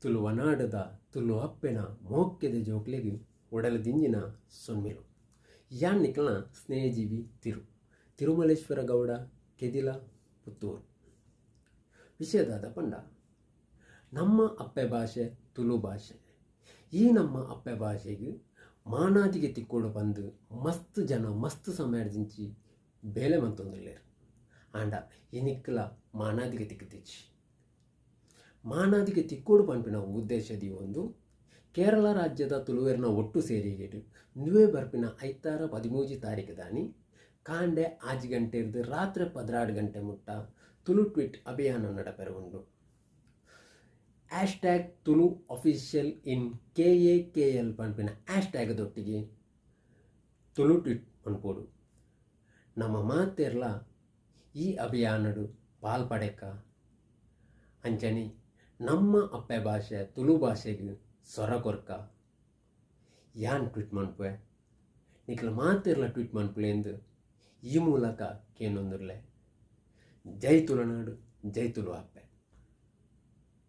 ತುಳುವನಾಡುದ ತುಳು ಅಪ್ಪೆನ ಮೋಕೆದ ಜೋಕ್ಲೆಗ್ ಉಡಲ್ ದಿಂಜಿನ ಸೊನ್ಮೆಲು. ಯಾನ್ ನಿಕ್ಲೆನ ಸ್ನೇಹಜೀವಿ ತಿರು ತಿರುಮಲೇಶ್ವರ ಗೌಡ ಕೆದಿಲ ಪುತ್ತೂರು. ವಿಷಯ ದಾದ ಪಂಡ ನಮ್ಮ ಅಪ್ಪೆ ಭಾಷೆ ತುಳು ಭಾಷೆ. ಈ ನಮ್ಮ ಅಪ್ಪೆ ಭಾಷೆಗ್ ಮಾನಾದಿಗೆ ತಿಕ್ಕೊಡು ಪಂದ್ ಮಸ್ತ್ ಜನ ಮಸ್ತ್ ಸಮಯಡ್ದಿಂಚಿ ಬೇಲೆ ಮಂತೊಂದುಲ್ಲೆರ್. ಆಂಡ ಇನಿಕ್ಲ ಮಾನಾದಿಗೆ ತಿಕ್ಕ್ದಿಜಿ. ಮಾನಾದಿಗೆ ತಿಕ್ಕೊಡು ಪನ್ಪಿನ ಉದ್ದೇಶ ದೀವೊಂದು ಕೇರಳ ರಾಜ್ಯದ ತುಳುವೆರ್ನ ಒಟ್ಟು ಸೇರಿಗೆಡ್ ಉಂದುವೇ ಬರ್ಪಿನ ಐತಾರ ಪದಿಮೂಜಿ ತಾರೀಕುದಾನಿ ಕಾಂಡೆ ಆಜಿ ಗಂಟೆರ್ದ್ ರಾತ್ರೆ 12 ಗಂಟೆ ಮುಟ್ಟ ತುಳು ಟ್ವೀಟ್ ಅಭಿಯಾನ ನಡಪೆರೆ ಉಂಡು. Hashtag Tulu official in K A K L ಪನ್ಪಿನ ಹ್ಯಾಶ್ಟ್ಯಾಗ್ ದೊಟ್ಟಿಗೆ ತುಳು ಟ್ವೀಟ್ ಮನ್ಪೊಡು. ನಮ ಮಾತೆರ್ಲ ಈ ಅಭಿಯಾನಡ್ ಪಾಲ್ ಪಡೆಕ ಅಂಚನೆ ನಮ್ಮ ಅಪ್ಪೆ ಭಾಷೆ ತುಳು ಭಾಷೆಗ್ ಸೊರ ಕೊರ್ಕ. ಯಾನ್ ಟ್ವೀಟ್ ಮನ್ಪುವೆ, ನಿಕ್ಲ ಮಾತೆರ್ಲ ಟ್ವೀಟ್ ಮನ್ಪುಲೆಂದ್ ಈ ಮೂಲಕ ಕೇನೊಂದುಲ್ಲೆ. ಜೈ ತುಳುನಾಡು, ಜೈ ತುಳು ಅಪ್ಪೆ.